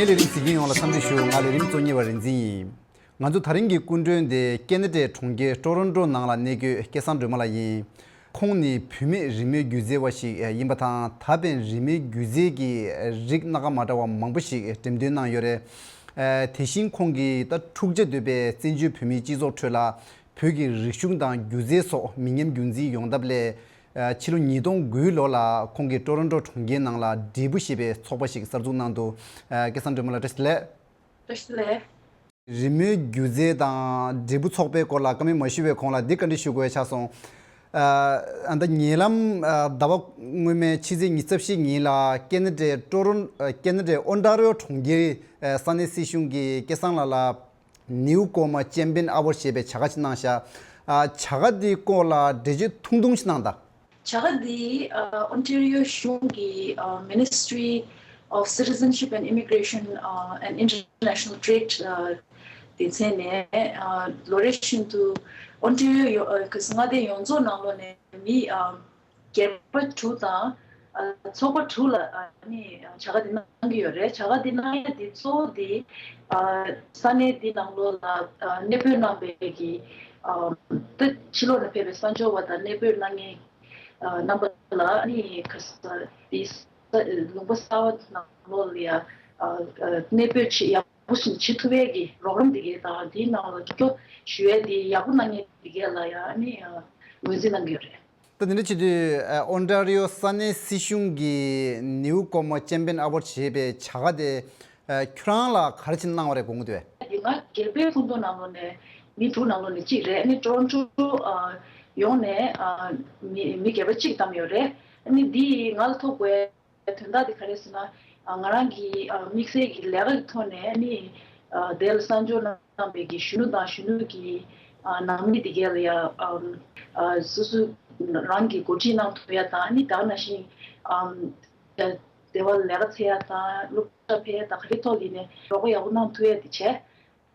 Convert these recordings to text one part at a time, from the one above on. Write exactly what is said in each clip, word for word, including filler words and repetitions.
ལས་རིམ་གཟིགས་མཁན་ཡོངས་ལ་འཚམས་འདྲི་ཞུ། ང་ལས་རིམ་གཙོ་གཉེར་བ་རིག་འཛིན་ཡིན། ང་ཚོ་ད་རིང་གི་སྐུ་མགྲོན་དེ་ཁེ་ན་ཌའི་གྲོང་ཁྱེར་ཀྲོ་རོན་ཀྲོ་ནང་ལ་གནས་འཁོད་སྐལ་བཟང་སྒྲོལ་མ་ལགས་ཡིན། ཁོང་ནི་བུད་མེད་རི་མོའི་སྒྱུ་རྩལ་བ་ཞིག་ཡིན་པ་དང་། ད་ཕན་རི་མོའི་སྒྱུ་རྩལ་གྱི་རིགས་སྣ་ཁ་མ་འདྲ་བ་མང་པོ་ཞིག་འགྲེམས་སྟོན་གནང་ཡོད་རེད། དེ་བཞིན་ཁོང་གིས་ད་འཁྲུག་ཆ་དོད་པའི་བཙན་བྱོལ་བོད་མིའི་སྤྱི་ཚོགས་ཁྲོད་ལ་བོད་ཀྱི་རིག་གཞུང་དང་སྒྱུ་རྩལ་སོགས་མི་ཉམས་རྒྱུན་འཛིན་ཡོང་ཐབས་སླད། ཕྱི་ལོ་ཉིས་སྟོང་དགུའི་ལོ་ལ་ཁོང་གིས་ཀྲོ་རོན་ཀྲོ་གྲོང་ཁྱེར་ནང་ལ་འབྲས་བུ་ཞེས་པའི་ཚོགས་པ་ཞིག་གསར་འཛུགས་གནང་འདུག་སྐལ་བཟང་སྒྲོལ་མ་ལགས། བཀྲ་ཤིས་བདེ་ལེགས། བཀྲ་ཤིས་བདེ་ལེགས། རི་མོའི་སྒྱུ་རྩལ་དང་འབྲས་བུ་ཚོགས་པའི་སྐོར་ལ་བཀའ་མོལ་མ་ཞུས་པའི་གོང་ལ་འདི་བཀའ་འདྲི་ཞུ་དགོས་ཆགས་སོང་། ཨ་ད་ཉེ་ལམ་ཟླ་བ་སྔོན་མའི་ཕྱི་ཚེས་ཉི་ཤུ་རྩ་བཞི་ཉིན་ལ་ཁེ་ན་ཌའི་ཀྲོ་རོན་ཁེ་ན་ཌའི་ཨོན་ཊ་རི་ཡོ་གྲོང་ཁྱེར་ས་གནས་སྲིད་གཞུང་གིས་སྐལ་བཟང་ལགས་ལ་ནིའུ་ཀོ་མ་ཅེམ་པིན་ཨ་ཝར་ཌ་ཞེས་པའི་བྱ་དགའ་ཅིག་གནང་ཤག་བྱ་དགའ་འདིའི་སྐོར་ལ་འགྲེལ་བརྗོད་ཐུང་ཐུང་ཞིག་གནང་དང་། བྱ་དགའ་འདི་ཨ་ཨོན་ཊ་རི་ཡོ་གཞུང་གི་ཨ་Ministry of Citizenship and Immigration ཨ་and International Trade ཨ་སྡེ་ཚན་ནས་ཨ་ལོ་རེ་བཞིན་དུ་ཨོན་ཊ་རི་ཡོ་ཨ་མངའ་སྡེ་ཡོངས་རྫོགས་ནང་ལོགས་ནས་མི་ཨ་སྒེར་པ་དྲུག་དང་ཨ་ཚོགས་པ་དྲུག་ལ་ཨ་ནི་བྱ་དགའ་འདི་གནང་གི་ཡོད་རེད། བྱ་དགའ་འདི་གནང་ཡ་འདི་གཙོ་བོ་འདི་ཨ་ས་གནས་འདི་ནང་ལོགས་ལ་ཨ་གནས་སྤོས་གནང་པའི་གི་ཨ་ད་ཕྱི་ལོགས་ནས་ཕེབས་པའི་གསར་འབྱོར་བ་དང་གནས་སྤོས་གནང་མཁན་ཨ་རྣམ་པ་ལ་ཨ་ནི་ག་ས་འདི་ལུང་པ་གསར་བ་ནང་ལོགས་ལ་ཡ་ཨ་ཨ་གནས་སྤོས་བྱེད་ཡག་པོ་ཞིག་བྱེད་ཐུབ་ཡས་ཀྱི་རོགས་རམ་དེ་གས་དང་དེའི་ནང་ལ་རྒྱབ་སྐྱོར་ཞུ་ཡས་དེ་ཡག་པོ་གནང་མཁན་དེ་གས་ལ་ཡ་ཨ་ནི་ཨ་ངོས་འཛིན་གནང་གི་ཡོད་རེད། ད་དེ་འདྲ་བྱེད་དུས་ཨ་ཨོན་ཊ་རི་ཡོ་ས་གནས་སྲིད་གཞུང་གིས་ནིའུ་ཀོ་མ་ཅེམ་པིན་ཨ་ཝར་ཌ་ཞེས་པའི་བྱ་དགའ་དེ་ཨ་ཁྱོད་རང་ལ་ག་རེ་བྱས་ནས་གནང་བ་རེད་དགོངས་ཀྱི་འདུག་གས། དེ་ང་སྒེར་པའི་ཁོངས་གཏོགས་ནང་ལོགས་ནས་མི་དྲུག་ནང་ལོགས་ནས་གཅིག་རེད། ཨ་ནི་ཀྲོ་རོན་ཀྲོ་ཨ་ཡོངས་ནས་ཨ་མི་མི་སྒེར་པ་གཅིག་བདམས་ཡོད་རེད། ཨ་ནི་འདི་ང་ལ་ཐོབ་དགོས་དོན་དག་དེ་ག་རེ་ཟེར་ན། ཨ་ང་རང་གི་ཨ་དམིགས་བསལ་གྱི་ལས་ཀ་གི་ཐོག་ནས་ཨ་ནི་ཨ་དེ་ལ་གསར་འབྱོར་གནང་བའི་གི་གཞོན་ནུ་དང་གཞོན་ནུ་གི་ཨ་ནང་མི་དེ་གས་ལ་ཡ་ཨ་ཨ་སོ་སོ་རང་གི་འགོ་ཁྲིད་གནང་ཐུབ་ཡ་དང་། ཨ་ནི་ད་ག་ནང་བཞིན་ཨ་སྡེ་བ་ལ་ལས་ཀ་འཚོལ་ཡ་དང་། སློབ་གྲྭ་ཕེབས་ཡ་དང་། ག་རེ་ཐོག་ལ་ཡིན་ནའི་རོགས་པ་ཡག་པོ་གནང་ཐུབ་ཡ་དེ་བྱས།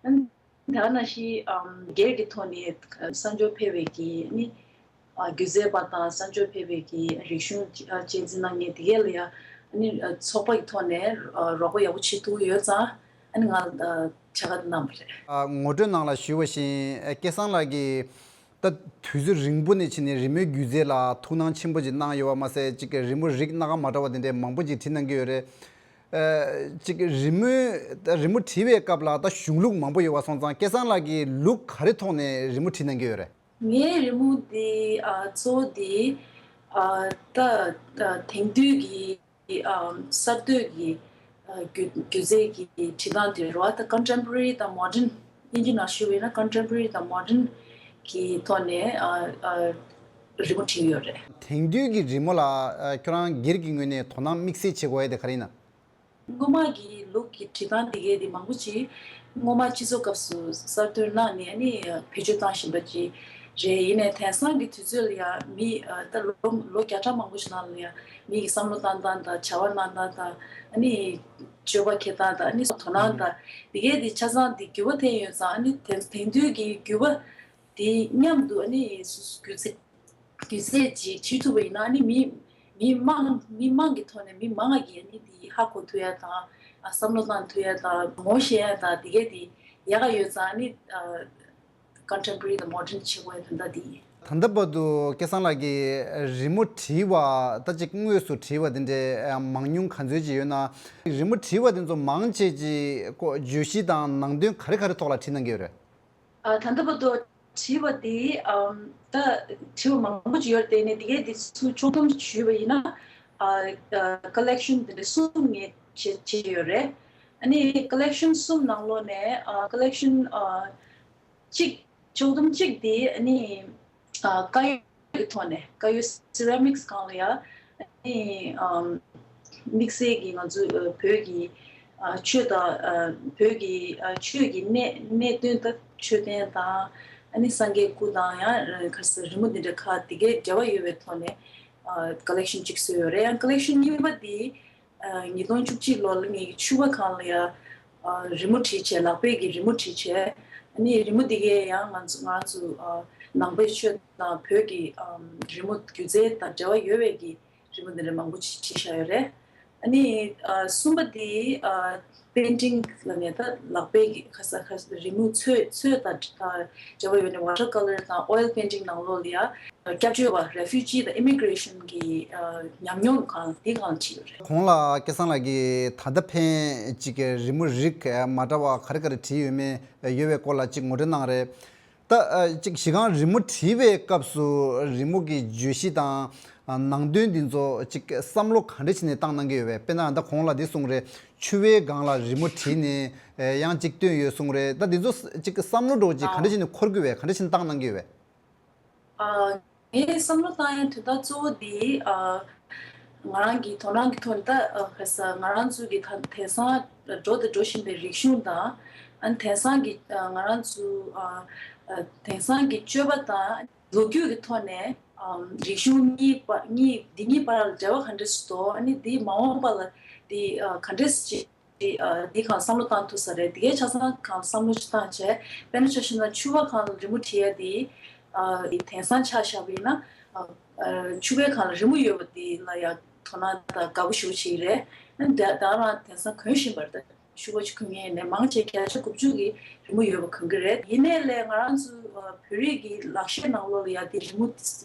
ཨ་ནི་ད་ག་ནང་བཞིན་ཨམ་སྒེར་གྱི་ཐོག་ནས་ཨ་གསར་འབྱོར་ཕེབས་པའི་གི་ཨ་ནི་ཨ་སྒྱུ་རྩལ་པ་དང་གསར་འབྱོར་ཕེབས་པའི་གི་རིག་གཞུང་ཨ་གཅེས་འཛིན་གནང་མཁན་དེ་གས་ལ་ཡ་ཨ་ནི་ཨ་ཚོགས་པ་གི་ཐོག་ནས་ཨ་རོགས་པ་ཡག་པོ་བྱེད་ཐུབ་ཀྱི་ཡོད་ཙང་ཨ་ནི་ང་ལ་ཨ་བྱ་དགའ་དེ་གནང་བ་རེད། ཨ་ངོ་སྤྲོད་ནང་ལ་ཞུས་པ་བཞིན་ཨ་སྐལ་བཟང་ལགས་ཀྱིས་ད་དུས་ཚོད་རིང་པོ་ནས་བྱས་ནས་རི་མོའི་སྒྱུ་རྩལ་ལ་ཐུགས་སྣང་ཆེན་པོ་ཅིག་གནང་ཡོད་པ་མ་ཟད། ཅིག་རི་མོ་རིགས་སྣ་ཁ་མ་འདྲ་བ་དེ་འདྲའི་མང་པོ་ཅིག་བྲིས་གནང་གི་ཡོད་རེད། ཨ་ཅིག་རི་མོའི་རི་མོ་བྲིས་པའི་སྐབས་ལ་ད་གཞུང་ལུགས་མང་པོ་ཡོད་པ་སོང་ཙང་། སྐལ་བཟང་ལགས་ཀྱིས་ལུགས་ག་རེ་ཐོག་ནས་རི་མོ་བྲིས་གནང་གི་ཡོད་རེད། ངའི་རི་མོ་འདི་ཨ་གཙོ་བོ་འདི་ཨ་ད་ཨ་དེང་དུས་ཀྱི་ཨ་གསར་གཏོད་ཀྱི་ཨ་སྒྱུ་སྒྱུ་རྩལ་གྱི་བྲིས་སྟངས་དེ་རེད་བ། ད་Contemporary དང་Modern། དབྱིན་ཇི་ནང་ཞུ་བ་ཡིན་ན་Contemporary དང་Modern གྱི་ཐོག་ནས་ཨ་ཨ་རི་མོ་བྲིས་ཡོད་རེད། དེང་དུས་ཀྱི་རི་མོ་ལ་ཨ་ཁྱོད་རང་སྒེར་གྱི་ངོས་ནས་དོ་སྣང་དམིགས་བསལ་བྱེད་དགོས་ཡ་དེ་ག་རེ་ཡིན་ན། སྔོན་མ་གི་ལུགས་ཀྱི་བྲིས་སྟངས་དེ་གས་དེ་མང་པོ་ཅིག་སྔོན་མ་སྤྱི་ཚོགས་སྐབས་སུ་གསར་གཏོད་གནང་ནས་ཨ་ནི་བེད་སྤྱོད་བཏང་བཞིན་པ་ཅིག་རེད། ཡིན་ནའི་དེང་སང་གི་དུས་ཚོད་ལ་ཡང་མི་ཨ་ད་ལོ་ལོ་བརྒྱ་ཕྲག་མང་པོ་ཞིག་ནང་ལ་ཡང་མི་གི་བསམ་བློ་བཏང་སྟངས་དང་བྱ་བ་གནང་སྟངས་དང་ཨ་ནི་སྤྱོད་པ་འཁྱེར་སྟངས་དང་ཨ་ནི་དོ་སྣང་དང་དེ་གས་དེ་ཆ་ཚང་དེ་འགྱུར་བ་ཐེབས་ཡོད་ཙང་། ཨ་ནི་དེང་དེང་དུས་ཀྱི་འགྱུར་བ་དེ་མཉམ་དུ་ཨ་ནི་སྒྱུ་རྩལ་སྒྱུ་རྩལ་ཅིག་བྱེད་ཐུབ་པ་ཡིན་ན་ཨ་ནི་མི་མི་མང་མི་མང་གི་ཐོག་ནས་མི་མང་ང་གིས་ཨ་ནི་དེ་ཧ་གོ་ཐུབ་ཡ་དང་། ཨ་བསམ་བློ་བཏང་ཐུབ་ཡ་དང་། ངོ་ཤེས་ཡ་དང་དེ་གས་དེ་ཡག་ག་ཡོད་ཙང་། ཨ་ནི་ཨ་Contemporary དང་Modern བྱེད་དགོས་ཡ་དོན་དག་དེ་ཡིན། ད་ལྟ་བར་དུ་སྐལ་བཟང་ལགས་ཀྱིས་རི་མོ་བྲིས་པ་ད་ཅིག་དངོས་སུ་བྲིས་པ་དེ་འདྲའི་མང་ཉུང་ག་ཚོད་ཅིག་ཡོད་ན། རི་མོ་བྲིས་པ་དེ་ཚོ་མང་ཆེ་ཅིག་ཀོ་བརྗོད་གཞི་དང་ནང་དོན་ག་རེ་ག་རེ་ཐོག་ལ་བྲིས་གནང་གི་ཡོད་རེད། ཨ་ད་ལྟ་བར་དུ་བྲིས་པ་དེ་ཨམ་ད་བྲིས་པ་མང་པོ་ཅིག་ཡོད་རེད། དེ་ནས་དེ་གས་དེ་ཚུར་ཕྱོགས་བསྡོམས་ཞུས་པ་ཡིན་ན་ཨ་ཨ་Collection དེ་འདྲ་གསུམ་ངས་བྱས་བྱས་ཡོད་རེད། ཨ་ནི་Collection གསུམ་ནང་ལོགས་ནས་ཨ་Collection ཨ་གཅིག་ཕྱོགས་བསྡོམས་གཅིག་དེ་ཨ་ནི་ཨ་དཀར་ཡོལ་གྱི་ཐོག་ནས་དཀར་ཡོལ་Ceramics སྒང་ལ་ཡ་ཨ་ནི་ཨམ་དམིགས་བསལ་གྱི་ང་ཚོའི་ཨ་བོད་ཀྱི་ཨ་ཆོས་དང་ཨ་བོད་ཀྱི་ཨ་ཆོས་ཀྱི་གནས་གནས་བསྟན་དང་མཆོད་རྟེན་དང་ཨ་ནི་སངས་རྒྱས་སྐུ་དང་ཡང་ཨ་ག་རེ་ཟེར་རི་མོ་འདི་འདྲ་ཁག་དེ་གའི་འབྲེལ་བ་ཡོད་པའི་ཐོག་ནས་ཨ་Collection གཅིག་བཟོས་ཡོད་རེད། ཡང་Collection གཉིས་པ་དེ་ཨ་ཉིས་སྟོང་བཅུ་གཅིག་ལོ་ལ་ངེད་ཀྱི་ཕྱུ་པ་སྒང་ལ་ཡ་ཨ་རི་མོ་བྲིས་བྱས། ལག་པས་ཀྱི་རི་མོ་བྲིས་བྱས། ཨ་ནི་རི་མོ་འདི་གས་ཡང་ང་ཚོ་ང་ཚོ་ཨ་ནང་པའི་ཆོས་དང་བོད་ཀྱི་ཨམ་རི་མོ་སྒྱུ་རྩལ་དང་འབྲེལ་བ་ཡོད་པའི་གི་རི་མོ་འདི་འདྲ་མང་པོ་ཅིག་བྲིས་བཞག་ཡོད་རེད། ཨ་ནི་ཨ་གསུམ་པ་དེ་ཨ་པེན་ཊིང་ལ་ནས་ད་ལག་པའི་གི་ཁ་ས་ཁ་ས་རི་མོ་ཚོས་ཚོས་དང་ཨ་འབྲེལ་བ་ཡོད་ནས་ཝ་ཊར་ཀ་ལར་དང་ཨོ་ཡལ་པེན་ཊིང་ནང་ལོགས་ལ་ཡ་སྐྱབས་བཅོལ་བ་རེ་ཕུ་ཇི་དང་ཨི་མི་གྷི་རེ་ཤན་གི་ཨ་ཉམས་མྱོང་གང་དེ་གང་བྲིས་ཡོད་རེད། གོང་ལ་སྐལ་བཟང་ལགས་ཀྱིས་ད་ལྟ་ཕན་ཅིག་གི་རི་མོ་རིགས་མ་འདྲ་བ་ག་རེ་ག་རེ་བྲིས་ཡོད་མེད་ཡོད་པའི་སྐོར་ལ་ཅིག་ངོ་སྤྲོད་གནང་རེད། ད་ཨ་ཅིག་གཞི་རྐང་རི་མོ་བྲིས་པའི་སྐབས་སུ་རི་མོ་གི་བརྗོད་གཞི་དང་ཨ་ནང་དོན་འདི་ཚོ་ཅིག་བསམ་བློ་ག་འདྲ་བྱས་ནས་བཏང་གནང་གི་ཡོད་པས། དཔེར་ན་ད་གོང་ལ་འདི་གསུངས་རེད། ཕྱུ་པའི་སྒང་ལ་རི་མོ་བྲིས་ནས་ཨ་ཡང་ཅིག་བཏོན་ཡོད་གསུངས་རེད། ད་འདི་ཚོ་ཅིག་བསམ་བློ་འདྲ་བོ་ཅིག་ག་འདྲ་བྱས་ནས་འཁོར་དགོས་པས། ག་འདྲ་བྱས་ནས་བཏང་གནང་གི་ཡོད་པས། ཨ་ངའི་བསམ་བློ་བཏང་ཡའི་དོན་དག་གཙོ་བོ་འདི་ཨ་ང་རང་གི་དོ་སྣང་གི་ཐོག་ནས་ད་ཨ་ག་ས་ང་རང་ཚོ་གི་ད་དེང་སང་འགྲོ་དང་འགྲོ་བཞིན་པའི་རིག་གཞུང་དང་ཨ་དེང་སང་གི་ཨ་ང་རང་ཚོ་ཨ་ཨ་དེང་སང་གི་སྤྱོད་པ་དང་ལོ་རྒྱུས་ཀྱི་ཐོག་ནས་ཨམ་རིག་གཞུང་གཉིས་པ་གཉིས་འདི་གཉིས་བར་ལ་འབྲེལ་བ་ག་འདྲ་ཞིག་འདུག་ཨ་ནི་འདི་མ་འོངས་པ་ལ་འདི་ཨ་ག་འདྲ་ཞིག་ཨ་འདི་གང་བསམ་བློ་བཏང་ཐུབ་ས་རེད། འདི་གའི་ཆ་ཚང་གང་བསམ་བློ་ཞིག་བཏང་བྱས། དཔེར་ན་ཆ་བཞག་ན་ཕྱུ་པ་གང་ལ་རི་མོ་བྲིས་ཡ་འདི་ཨ་འདི་དེང་སང་ཆ་བཞག་པ་ཡིན་ན་ཨ་ཨ་ཕྱུ་པའི་གང་ལ་རི་མོ་ཡོད་པ་འདི་ལ་ཡ་དོ་སྣང་དང་དགའ་པོ་ཞེ་པོ་བྱེད་ཀྱི་རེད། ཨ་ནི་ད་ད་རང་དེང་སང་གོན་བཞིན་པ་རེད། ད་ཕྱུ་པ་ཅིག་གོན་མཁན་ཡིན་ནའི་མང་ཆེ་བརྒྱ་ཆ་དགུ་བཅུ་གིས་རི་མོ་ཡོད་པ་གོན་གྱི་རེད། ཡིན་ནའི་ལས་ང་རང་ཚོ་ཨ་བོད་རིགས་ཀྱི་ལག་ཤེས་ནང་ལོགས་ལ་ཡ་འདི་རི་མོ་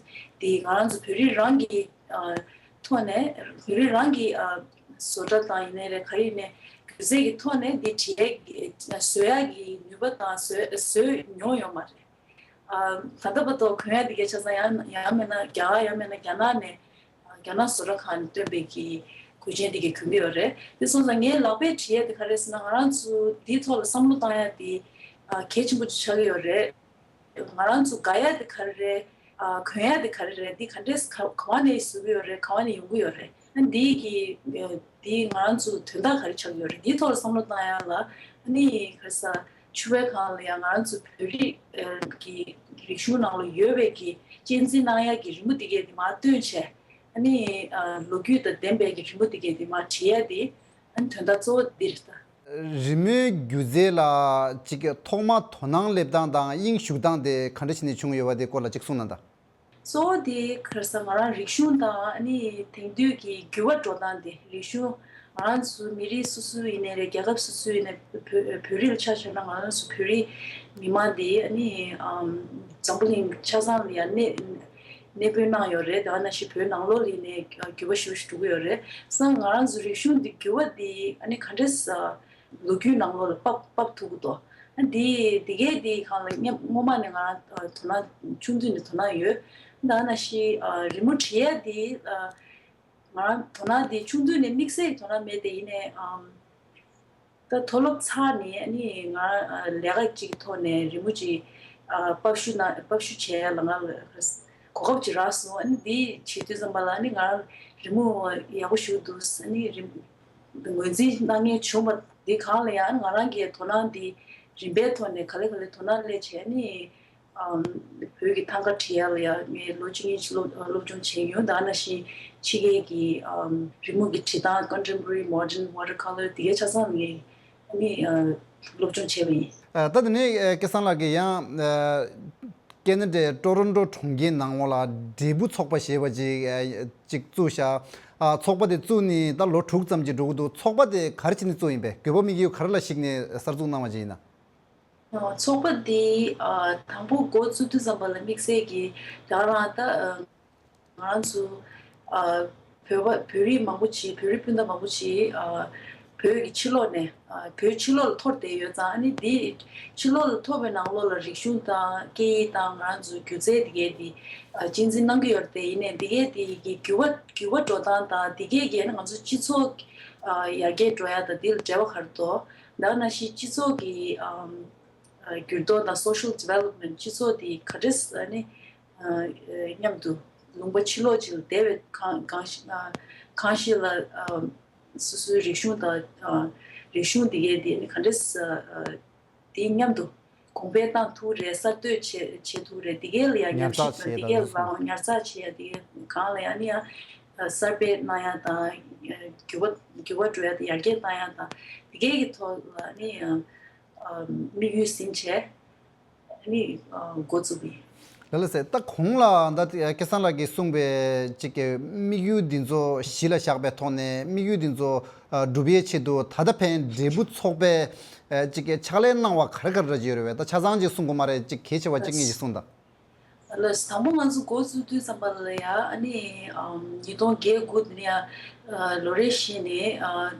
འདི་ང་རང་ཚོ་བོད་རིགས་རང་གི་ཨ་ཐོག་ནས་བོད་རིགས་རང་གི་ཨ་བཟོ་གྲྭ་དང་ཡིན་ནའི་རེད། ག་རེ་ཡིན་ནའི་སྒྱུ་རྩལ་གྱི་ཐོག་ནས་འདི་བྲིས་ཡས་ཀྱི་བཟོ་ཡག་གི་ནུས་པ་དང་བཟོ་བཟོས་མྱོང་ཡོད་མ་རེད། ཨ་ད་ལྟ་བར་དུ་གོན་ཡག་འདི་གའི་ཆ་ཚང་ཡང་ཡང་མིན་ན་རྒྱ་གར་ཡང་མིན་ན་རྒྱ་ནག་ནས་ཨ་རྒྱ་ནག་བཟོ་གྲྭ་ཁང་ནས་བཏོན་པའི་གི་གོས་ཆེན་འདི་གའི་གོན་གྱི་ཡོད་རེད། དེ་སོང་ཙང་ངའི་ལག་པས་བྲིས་ཡག་འདི་ག་རེ་ཟེར་ན་ང་རང་ཚོ་འདིའི་ཐོག་ལ་བསམ་བློ་བཏང་ཡག་འདི་ཨ་གལ་ཆེན་པོ་ཅིག་ཆགས་ཀྱི་ཡོད་རེད། ང་རང་ཚོ་དགའ་ཡག་དེ་ག་རེ་རེད། ཨ་གོན་ཡག་དེ་ག་རེ་རེད། འདི་ག་འདྲས་ག་ག་བ་ནས་བཟོ་གི་ཡོད་རེད། ག་བ་ནས་ཡོང་གི་ཡོད་རེད། ཨ་འདི་གི་ཨ་འདི་ང་རང་ཚོ་དོན་དག་ག་རེ་ཆགས་ཀྱི་ཡོད་རེད། འདིའི་ཐོག་ལ་བསམ་བློ་བཏང་ཡག་ལ་ཨ་ནི་ག་རེ་ཟ་ཕྱུ་པའི་སྒང་ལ་ཡང་ང་རང་ཚོ་བོད་རིགས་ཨ་གི་རིག་གཞུང་ནང་ལ་ཡོད་པའི་གི་གཅེས་འཛིན་གནང་ཡག་གི་རི་མོ་དེ་གས་དེ་མར་བཏོན་བྱས། ཨ་ནི་ཨ་ལོ་རྒྱུས་དང་ལྡན་པའི་གི་རི་མོ་དེ་གས་དེ་མར་བྲིས་ཡག་དེ་ཨ་ནི་དོན་དག་གཙོ་བོ་འདི་རེད་ད། རི་མོའི་སྒྱུ་རྩལ་ལ་ཅིག་ཐོག་མ་དོ་སྣང་སླེབས་སྟངས་དང་དབྱིངས་ཞུགས་སྟངས་དེ་ག་འདྲ་བྱས་ནས་བྱུང་ཡོད་པ་དེ་སྐོར་ལ་ཅིག་གསུངས་གནང་དང་། གཙོ་བོ་དེ་ག་རེ་ཟ་ང་རང་རིག་གཞུང་དང་ཨ་ནི་དེང་དུས་ཀྱི་འགྱུར་བ་འགྲོ་སྟངས་དེ། རིག་གཞུང་ང་རང་ཚོ་མི་རིགས་སོ་སོ་ཡིན་ནའི་རེད། རྒྱལ་ཁབ་སོ་སོ་ཡིན་ནའི་བོད་བོད་རིགས་ལ་ཆ་བཞག་ན་ང་རང་ཚོ་བོད་རིགས་མི་མང་དེ་ཨ་ནི་ཨམ་འཛམ་བུ་གླིང་ཆ་ཚང་ལ་ཡང་གནས་གནས་སྤོས་གནང་ཡོད་རེད། དེ་ནང་བཞིན་བོད་ནང་ལོགས་ལ་ཡིན་ནའི་འགྱུར་བ་ཞེ་པོ་ཞིག་འགྲོ་གི་ཡོད་རེད། སང་ང་རང་ཚོ་རིག་གཞུང་འདི་འགྱུར་བ་འདི་ཨ་ནི་ག་འདྲས་ལོ་རྒྱུས་ནང་ལོགས་ལ་ཕབ་ཕབ་ཐུབ་ཀྱི་འདུག་ཨ་འདི་འདི་གའི་འདི་སྒང་ལ་སྔོན་མ་ནས་ང་རང་དོ་སྣང་ཆུང་དུས་ནས་དོ་སྣང་ཡོད། དེ་ནང་བཞིན་རི་མོ་བྲིས་ཡ་འདི་ང་རང་དོ་སྣང་འདི་ཆུང་དུས་ནས་དམིགས་བསལ་གྱི་དོ་སྣང་མེད་དེ་ཡིན་ནའི་ཨམ། ད་མཐོ་སློབ་ཚར་ནས་ཨ་ནི་ང་ཨ་ལས་ཀ་ཅིག་ཐོག་ནས་རི་མོ་ཅིག་ཨ་ཕབ་བཤུས་ན་ཕབ་བཤུས་བྱས་ལ་ང་ལ་གོ་སྐབས་ཅིག་རག་སོང་། ཨ་ནི་འདི་བྱེད་དུས་ཙམ་པ་ལ་ཨ་ནི་ང་རང་རི་མོ་ཡག་པོ་ཞིག་འདུག་ཨ་ནི་རི་མོ་ངོས་འཛིན་གནང་མཁན་བྱུང་བ་འདི་སྒང་ལ་ཡང་ང་རང་གི་དོ་སྣང་འདི་རིམ་པའི་ཐོག་ནས་ག་ལེ་ག་ལེ་དོ་སྣང་སླེབས་བྱས་ཨ་ནི། ཨམ། བོད་ཀྱི་ཐང་ག་བྲི་ཡ་ལ་ཡ་ངས་ལོ་བཅུ་གཉིས་སློབ་སློབ་སྦྱོང་བྱས་ཡོད། ད་ནང་བཞིན་ཕྱི་རྒྱལ་གྱི་ཨམ་རི་མོ་གི་བྲི་སྟངས་Contemporary Modern Watercolor དེ་གའི་ཆ་ཚང་ངས་ཨ་ནི་ཨ་སློབ་སྦྱོང་བྱས་པ་ཡིན། ཨ་ད་དེ་ནས་ཨ་སྐལ་བཟང་ལགས་ཀྱིས་ཡང་ཨ་ཁེ་ན་ཌའི་ཊོ་རོན་ཊོ་གྲོང་ཁྱེར་ནང་ལོགས་ལ་འབྲས་བུ་ཚོགས་པ་ཞེས་པ་ཅིག་ཨ་ཅིག་བཙུགས་ཤག་ཨ་ཚོགས་པ་དེ་བཙུགས་ནས་ད་ལོ་དྲུག་ཙམ་ཅིག་འགྲོ་གི་འདུག་ཚོགས་པ་དེ་ག་རེ་བྱས་ནས་བཙུགས་ཡིན་པས། དགོས་པ་དམིགས་ཡུལ་ག་རེ་ལ་གཞིགས་ནས་གསར་འཛུགས་གནང་བ་ཅིག་ཡིན་ན། ཚོགས་པ་འདི་དང་པོ་འགོ་བཙུགས་དུས་ཙམ་པ་ལ་དམིགས་བསལ་གྱིས་ང་རང་ད་ང་རང་ཚོ་བོད་པ་བོད་རིགས་མང་པོ་ཅིག་བོད་རིགས་སྤུན་ཟླ་མང་པོ་ཅིག་བོད་ཀྱི་ཕྱི་ལོགས་ནས་བོད་ཕྱི་ལོགས་ལ་འཐོར་བསྡད་ཡོད་ཙང་། ཨ་ནི་འདི་ཕྱི་ལོགས་ལ་འཐོར་བའི་ནང་ལོགས་ལ་རིག་གཞུང་དང་སྐད་ཡིག་དང་ང་རང་ཚོའི་སྒྱུ་རྩལ་འདི་གས་འདི་གཅེས་འཛིན་གནང་གི་ཡོད་རེད་དེ། ཡིན་ནའི་འདི་གས་འདི་གི་འགྱུར་བ་འགྱུར་བ་འགྲོ་སྟངས་དང་འདི་གས་ཀྱིས་ང་ཚོ་སྤྱི་ཚོགས་ཡར་རྒྱས་འགྲོ་ཡ་དང་འདི་ལ་འབྲེལ་བ་ག་རེ་འདུག་ད་ནང་བཞིན་སྤྱི་ཚོགས་ཀྱི་ཨམ་ཨ་འགྱུར་ལྡོག་དང་Social Development སྤྱི་ཚོགས་དེ་ག་འདྲས་ཨ་ནི་ཨ་མཉམ་དུ་ལུང་པ་ཕྱི་ལོགས་ཅིག་ལ་བསྡད་པའི་གང་གང་ཞིག་ཨ་གང་ཞིག་ལ་ཨ་སོ་སོའི་རིག་གཞུང་དང་ཨ་རིག་གཞུང་དེ་གའི་དེ་ནི་ག་འདྲས་ཨ་དེ་མཉམ་དུ་གོང་འཕེལ་བཏང་ཐུབ་རེད། གསར་གཏོད་བྱེད་བྱེད་ཐུབ་རེད། དེ་གའི་ལ་ཡང་ཉར་ཉམས་ཞིབ་ཚགས་དང་དེ་བྱེད་གའི་ཡ་ལའང་ཉར་ཚགས་བྱེད་ཡ་དེ་གའི་གང་ལ་ཡང་ནི་ཡང་གསར་སྤེལ་གནང་ཡ་དང་འགྱུར་བ་འགྱུར་བ་འགྲོ་ཡ་དང་ཡར་རྒྱས་གཏང་ཡ་དང་དེ་གའི་གི་ཐོག་ལ་ནི་ཡང་དམིགས་ཡུལ་ཟིན་བྱས་ནི་འགོ་བཙུགས་པ་ཡིན། ལགས་ལགས་སེ། ད་གོང་ལ་ད་སྐལ་བཟང་ལགས་ཀྱིས་གསུངས་པའི་གཅིག་གི་དམིགས་ཡུལ་འདི་ཚོ་གཞི་ལ་བཞག་པའི་ཐོག་ནས་དམིགས་ཡུལ་འདི་ཚོ་ཨ་འགྲུབ་པའི་ཆེད་དུ། ད་ལྟ་ཕན་འབྲས་བུ་ཚོགས་པའི་ཨ་གཅིག་གི་ཕྱག་ལས་གནང་བ་ག་རེ་ག་རེ་འདྲ་ཅིག་ཡོད་རེད་པས། ད་ཆ་ཚང་ཅིག་གསུང་དགོས་མ་རེད། གཅིག་གལ་ཆེ་བ་གཅིག་གཉིས་ཅིག་གསུངས་དང་། ལགས། དང་པོ་ང་ཚོ་འགོ་བཙུགས་དུས་ཙམ་པ་ལ་ཡ་ཨ་ནི་ཨམ་ཉིས་སྟོང་བརྒྱད་དགུ་དེ་ནས་ཡ་ཨ་ལོ་རེ་བཞིན་ནས་ཨ་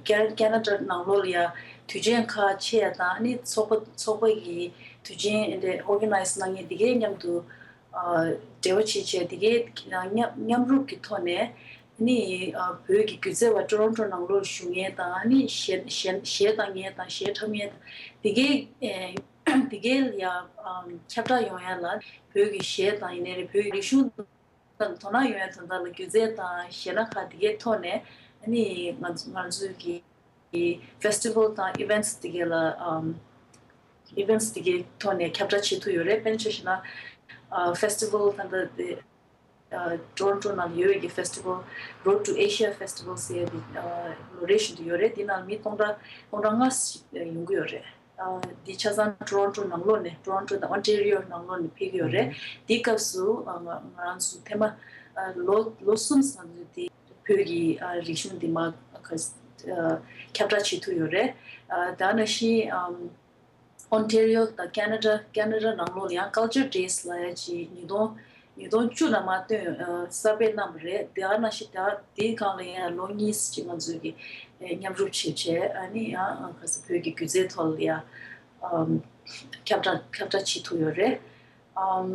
ཀེ་ཀེ་ན་ཌ་ནང་ལོགས་ལ་ཡ་དུས་ཆེན་ཁག་ཆེ་ཡ་དང་། ཨ་ནི་ཚོགས་པ་ཚོགས་པ་གི་དུས་ཆེན་དེ་ཨོར་ག་ནའི་ཛི་གནང་མཁན་དེ་གའི་མཉམ་དུ་ཨ་འབྲེལ་བ་བྱེད་བྱས། དེ་གའི་མཉམ་མཉམ་རུབ་ཀྱི་ཐོག་ནས་ཨ་ནི་ཨ་བོད་ཀྱི་སྒྱུ་རྩལ་བ་ཊོ་རོན་ཊོ་ནང་ལོགས་བཞུགས་མཁན་དང་། ཨ་ནི་གཞས་གཞས་གཞས་བཏང་མཁན་དང་། གཞས་འཁྲབ་མཁན་དང་། དེ་གའི་ཨ་དེ་གའི་ལ་ཡ་ཨམ་ཁྱབ་བསྒྲགས་ཡོང་ཡ་ལ། བོད་ཀྱི་གཞས་དང་ཡིན་ནའི་རེད། བོད་ཀྱི་རིག་གཞུང་དང་དོ་སྣང་ཡོང་ཡ་དོན་དག་ལ། སྒྱུ་རྩལ་དང་གཞས་སྣ་ཁག་དེ་གའི་ཐོག་ནས་ཨ་ནི་ང་ང་ཚོའི་གི་ཕེ་སི་ཊི་ཝལ་དང་ཨི་ཝེན་ཊི་སི་དེ་གའི་ལ་ཨམ་ཨི་ཝེན་ཊི་སི་དེ་གའི་ཐོག་ནས་ཁྱབ་བསྒྲགས་བྱེད་ཐུབ་ཡོད་རེད། དཔེར་ན་ཆ་བཞག་ན་ཨ་ཕེ་སི་ཊི་ཝལ་ད་ལྟ་དེ་ཨ་ཊོ་རོན་ཊོ་ནང་ཡོད་པའི་གི་ཕེ་སི་ཊི་ཝལ། Road to Asia Festival ཟེར་ཡ་དེ་ཨ་ལོ་རེ་བཞིན་དུ་ཡོད་རེད། དེ་ནང་མི་སྟོང་ཕྲག་སྟོང་ཕྲག་ལྔ་ཞིག་ཡོང་གི་ཡོད་རེད། ཨ་འདི་ཆ་ཚང་ཊོ་རོན་ཊོ་ནང་ལོགས་ནས། ཊོ་རོན་ཊོ་དང་ཨོན་ཊེ་རི་ཡོ་ནང་ལོགས་ནས་ཕེབས་ཀྱི་ཡོད་རེད། ཨུ་དེའི་སྐབས་སུ་ཨ་ང་ང་རང་ཚོ་ཐེངས་མ་ཨ་ལོ་ལོ་གསུམ་ཙམ་དེ་བོད་ཀྱི་ཨ་རིག་གཞུང་འདི་མར་ཁ་ཨ་ཁྱབ་བསྒྲགས་བྱེད་ཐུབ་ཡོད་རེད། ཨ་ད་ནང་བཞིན་ཨམ་ཨོན་ཊེ་རི་ཡོ་དང་ཁེ་ན་ཌ། ཁེ་ན་ཌ་ནང་ལོགས་ལ་ཡང་Culture Days ལབ་ཡ་ཅིག་ཉིས་སྟོང་ཉིས་སྟོང་བཅུ་ནང་མར་བཏོན་ཨ་གསར་སྤེལ་གནང་བ་རེད། དེ་ག་ནང་བཞིན་ད་དེའི་སྒང་ལ་ཡང་ལོ་གཉིས་ཅིག་ང་ཚོས་ཀྱི་ཨ་མཉམ་རུབ་བྱས་བྱས། ཨ་ནི་ཡང་ཨ་ག་ས་བོད་ཀྱི་སྒྱུ་རྩལ་ཐོག་ལ་ཡང་ཨམ་ཁྱབ་བསྒྲགས་ཁྱབ་བསྒྲགས་བྱེད་ཐུབ་ཡོད་རེད། ཨམ་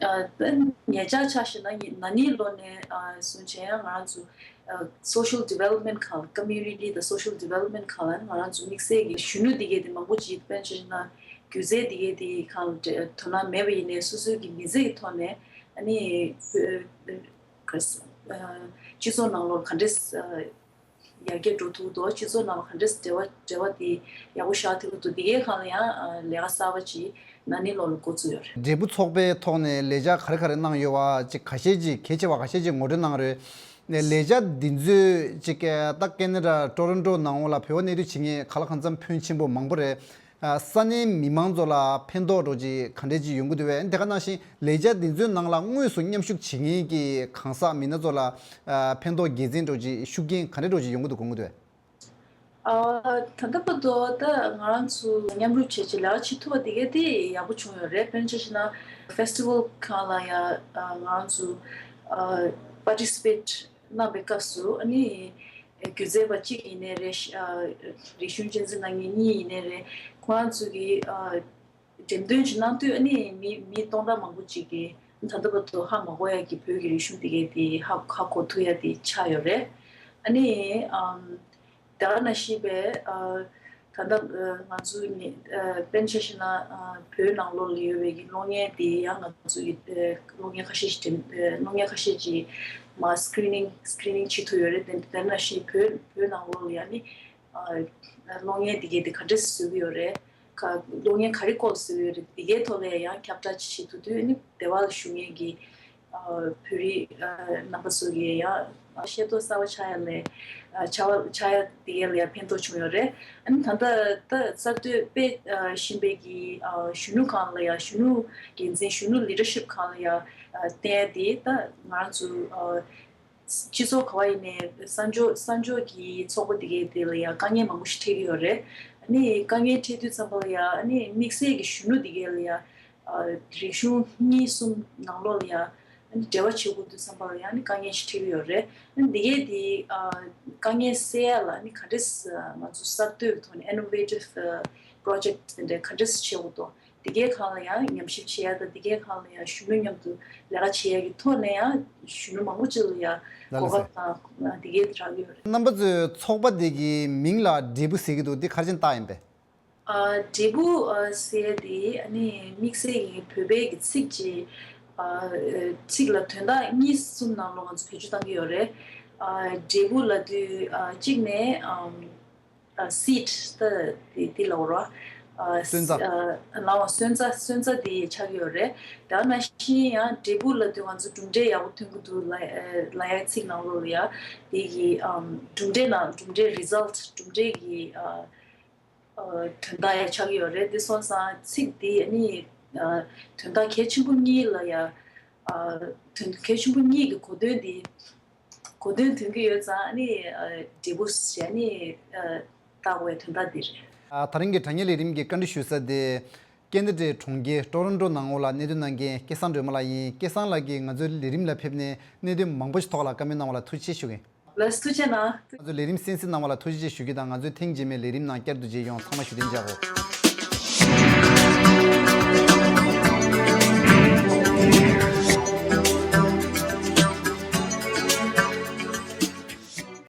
ཨ་ད་ཉེ་ཆར་ཆ་བཞག་ན་ཉི་ན་ནིང་ལོ་ནས་ཨ་བཟུང་བྱས་ཡང་ང་རང་ཚོ་ཨ་Social Development ཁང་། Community དང་Social Development ཁང་ལ་ང་རང་ཚོ་དམིགས་བསལ་གྱི་གཞོན་ནུ་འདི་གས་དེ་མང་པོ་ཅིག་དཔེར་ན་ཆ་བཞག་ན་སྒྱུ་རྩལ་འདི་གས་དེ་གང་ལ་དོ་སྣང་མེད་པ་ཡིན་ནའི་སོ་སོའི་གི་མི་ཚེ་གི་ཐོག་ནས་ཨ་ནི་ཨ་ག་ས་ཨ་སྤྱི་ཚོགས་ནང་ལོགས་ག་འདྲས་ཨ་ཡར་རྒྱས་འགྲོ་ཐུབ་འདུག་སྤྱི་ཚོགས་ནང་ལ་ག་འདྲས་འབྲེལ་བ་འབྲེལ་བ་དེ་ཡག་པོ་བཞག་ཐུབ་ཀྱི་འདུག་འདི་གའི་སྒང་ལ་ཡང་ཨ་ལས་ཀ་གསར་པ་ཅིག་ན་ནིང་ལོ་ལ་འགོ་བཙུགས་ཡོད་རེད། འབྲས་བུ་ཚོགས་པའི་ཐོག་ནས་ལས་འཆར་ག་རེ་ག་རེ་གནང་ཡོད་པ་ཅིག་ཁ་ཤས་ཅིག་གལ་ཆེ་བ་ཁ་ཤས་ཅིག་ངོ་སྤྲོད་གནང་རོགས། ལས་འཆར་འདི་ཚོས་ཅིག་ད་ཁེ་ན་ཌ་ཊོ་རོན་ཊོ་ནང་ལ་བོད་པ་གནས་སྡོད་བྱེད་མཁན་ག་ལ་གང་འཚམ་ཕོན་ཆེན་པོ་མང་པོ་རེད། ས་གནས་མི་མང་ཚོ་ལ་ཕན་ཐོགས་འདྲ་ཅིག་ག་འདྲས་ཅིག་ཡོང་གི་འདུག་པས། དེ་ག་ནང་བཞིན་ལས་འཆར་འདི་ཚོའི་ནང་ལ་དངོས་སུ་མཉམ་ཞུགས་བྱེད་མཁན་གྱི་གང་ཟག་མི་སྣ་ཚོ་ལ་ཕན་ཐོགས་དགེ་མཚན་འདྲ་ཅིག་ཤུགས་རྐྱེན་ག་འདྲས་འདྲ་ཅིག་ཡོང་གི་འདུག་དགོངས་ཀྱི་འདུག་པས། ཨ་ད་ལྟ་བར་དུ་ད་ང་རང་ཚོ་མཉམ་རུབ་བྱས་བྱས་ལས་ཀ་བྱེད་ཐུབ་པ་དེ་ག་དེ་ཡག་པོ་བྱུང་ཡོད་རེད། དཔེར་ན་ཆ་བཞག་ན་ཕེ་སི་ཊི་ཝལ་ཁང་ལ་ཡ་ཨ་ང་རང་ཚོ་ཨ་པར་ཊི་སི་པེཊ་གནང་པའི་སྐབས་སུ་ཨ་ནི་སྒྱུ་རྩལ་པ་གཅིག་ཡིན་ནའི་རེད། ཨ་རིག་གཞུང་གཅེས་འཛིན་གནང་མཁན་གཉིས་ཡིན་ནའི་རེད། ཁོ་རང་ཚོ་གིས་ཨ་འགྲེམས་སྟོན་ཅིག་གནང་དུས་ཨ་ནི་མི་མི་སྟོང་ཕྲག་མང་པོ་ཅིག་གིས་ད་ལྟ་བར་དུ་ཧ་མ་གོ་ཡ་གི་བོད་ཀྱི་རིག་གཞུང་དེ་གའི་དེ་ཧ་ཧ་གོ་ཐུབ་ཡ་དེ་ཆགས་ཡོད་རེད། ཨ་ནི་ཨམ་དེ་ག་ནང་བཞིན་པའི་ཨ་ད་ལྟ་ཨ་ང་ཚོ་ནི་ཨ་དཔེར་ན་ཆ་བཞག་ན་ཨ་བོད་ནང་ལོགས་ལ་ཡོད་པའི་གི་གློག་བརྙན་དེ་ཡང་ང་ཚོ་གི་ཨ་གློག་བརྙན་ཁ་ཤས་ཤིག་འགྲེམས་ཨ་གློག་བརྙན་ཁ་ཤས་ཅིག་མར་སི་ཀི་རི་ནིང་སི་ཀི་རི་ནིང་བྱེད་ཐུབ་ཡོད་རེད། དེ་དེ་ནང་བཞིན་བོད་བོད་ནང་ལོགས་ལ་ཡང་ནི་ཨ་གློག་བརྙན་དེ་གའི་དེ་ག་འདྲས་བཟོ་གི་ཡོད་རེད། ག་གློག་བརྙན་ག་རེ་སྐོར་བཟོས་ཡོད་རེད། དེ་གའི་ཐོག་ལ་ཡང་ཁྱབ་བསྒྲགས་བྱེད་ཐུབ་དུས་ནི་སྡེ་བ་ལ་བཞུགས་མཁན་གྱི་ཨ་བོད་རིགས་ཨ་རྣམ་པ་ཚོ་གིས་ཡང་ཤེས་རྟོགས་གསར་པ་ཆགས་ཡ་ལས་ཨ་ཆགས་པ་ཆགས་ཡ་དེ་གའི་ལ་ཡང་ཕན་ཐོགས་བྱུང་ཡོད་རེད། ཨ་ནི་ད་ལྟ་ད་གསར་གཏོད་སྤེལ་ཨ་བཞིན་པའི་གི་ཨ་གཞོན་ནུ་སྒང་ལ་ཡང་གཞོན་ནུ་འགན་འཛིན་གཞོན་ནུ་ལི་ཌར་ཤིབ་སྒང་ལ་ཡང་ཨ་བསྟན་ཡ་དེ་ད་ང་རང་ཚོ་ཨ་སྤྱི་ཚོགས་ག་བ་ཡིན་ནའི་གསར་འགྱུར་གསར་འགྱུར་གྱི་ཚོགས་པ་འདི་གའི་དེ་ལ་ཡང་དཀའ་ངལ་མང་པོ་ཞིག་འཕྲད་ཀྱི་ཡོད་རེད། ཨ་ནི་དཀའ་ངལ་འཕྲད་དུས་ཙམ་པ་ལ་ཡང་ཨ་ནི་དམིགས་བསལ་གྱི་གཞོན་ནུ་འདི་གའི་ལ་ཡང་ཨ་རིག་གཞུང་གཉིས་གསུམ་ནང་ལོགས་ལ་ཡང་ཨ་ནི་འབྲེལ་བ་བྱེད་དགོས་དུས་ཙམ་པ་ལ་ཡང་ཨ་ནི་དཀའ་ངལ་ཞིག་འཕྲད་ཀྱི་ཡོད་རེད། ཨ་ནི་འདི་གའི་དེ་ཨ་དཀའ་ངལ་སེལ་ཡ་ལ་ཨ་ནི་ག་འདྲས་ང་ཚོ་གསར་གཏོད་ཀྱི་ཐོག་ནས་ཨི་ནོ་ཝེ་ཊིབ་པོ་རོ་ཇེག་དེ་འདྲ་ག་འདྲས་བྱེད་དགོས་འདུག་འདི་གའི་སྒང་ལ་ཡང་ཉམས་ཞིབ་བྱེད་ཡ་དང་། འདི་གའི་སྒང་ལ་ཡང་གཞོན་ནུ་མཉམ་དུ་ལས་ཀ་བྱེད་ཡ་གི་ཐོག་ནས་ཡང་གཞོན་ནུ་མང་པོ་ཅིག་ལ་ཡང་ལགས་གོ་ལགས་སྐབས་དང་འདི་གའི་རག་གི་ཡོད་རེད། རྣམ་པ་ཚོས་ཚོགས་པ་འདི་གི་མིང་ལ་འབྲས་བུ་ཟེར་གྱི་འདུག་འདི་ག་རེ་བྱས་ནས་བཏགས་ཡིན་པས། ཨ་འབྲས་བུ་ཨ་ཟེར་ཡ་དེ་ཨ་ནི་དམིགས་བསལ་གྱི་བོད་པའི་གི་ཚིག་ཅིག་ཨ་ཚིག་ལ་དོན་དག་གཉིས་གསུམ་ནང་ལོགས་ང་ཚོ་བེད་སྤྱོད་བཏང་གི་ཡོད་རེད། ཨ་འབྲས་བུ་ལབ་དུས་ཨ་གཅིག་ནས་ཨམ། ཨ་སིཌ་ད་དེ་དེ་ལབ་དགོས་རེད་བ། ཨ་སོན་རྩ། ཨ་ལའང་སོན་རྩ་སོན་རྩ་དེ་ཆགས་ཀྱི་ཡོད་རེད། དེ་ནང་བཞིན་ཡང་འབྲས་བུ་ལབ་དུས་ང་ཚོ་གྲུབ་འབྲས་ཡག་པོ་ཐོན་གྱི་འདུག་ལབ་ལབ་ཡ་ཚིག་ནང་ལོགས་ལ་ཡ་དེ་གི་ཨམ་གྲུབ་འབྲས་ནང་གྲུབ་འབྲས་རི་ཛལ་ཊི་གྲུབ་འབྲས་ཀྱི་ཨ་ཨ་དོན་དག་ཡང་ཆགས་ཀྱི་ཡོད་རེད། དེ་སོང་ཙང་ཚིག་དེ་ཨ་ནི་ དོན་དག་གལ་ཆེན་པོ་གཉིས་ལ་ཡ། དོན་གལ་ཆེན་པོ་གཉིས་ཀྱི་གོ་དོན་འདི། གོ་དོན་འདོན་གྱི་ཡོད་ཙང་ནི། འབྲས་བུ་ཞེས་ནི། བཏགས་པའི་དོན་དག་འདི་རེད། ད་རིང་གི་དྲ་བརྙན་ལས་རིམ་གྱི་བཀའ་འདྲི་ཞུ་ས་དེ། ཀེན་ན་ཌའི་གྲོང་ཁྱེར་ཊོ་རོན་ཊོ་ནང་ལོགས་ལ་གནས་སྡོད་གནང་མཁན་སྐལ་བཟང་སྒྲོལ་མ་ལགས་ཡིན། སྐལ་བཟང་ལགས་ཀྱིས་ང་ཚོའི་ལས་རིམ་ལ་ཕེབས་ནས་གནད་དོན་མང་པོ་ཞིག་ཐོག་ལ་བཀའ་མོལ་གནང་བ་ལ་ཐུགས་རྗེ་ཆེ་ཞུ་གི་ཡིན། ལགས་སོ། ཐུགས་རྗེ་གནང་། ང་ཚོའི་ལས་རིམ་གསན་གཟིགས་གནང་བ་ལ་ཐུགས་རྗེ་ཆེ་ཞུ་གི་དང་། ང་ཚོའི་ཐེངས་རྗེས་མའི་ལས་རིམ་ནང་བསྐྱར་དུ་མཇལ་ཡོང་། ཚང་མ་བཞུགས་གདན་འཇགས་གོ།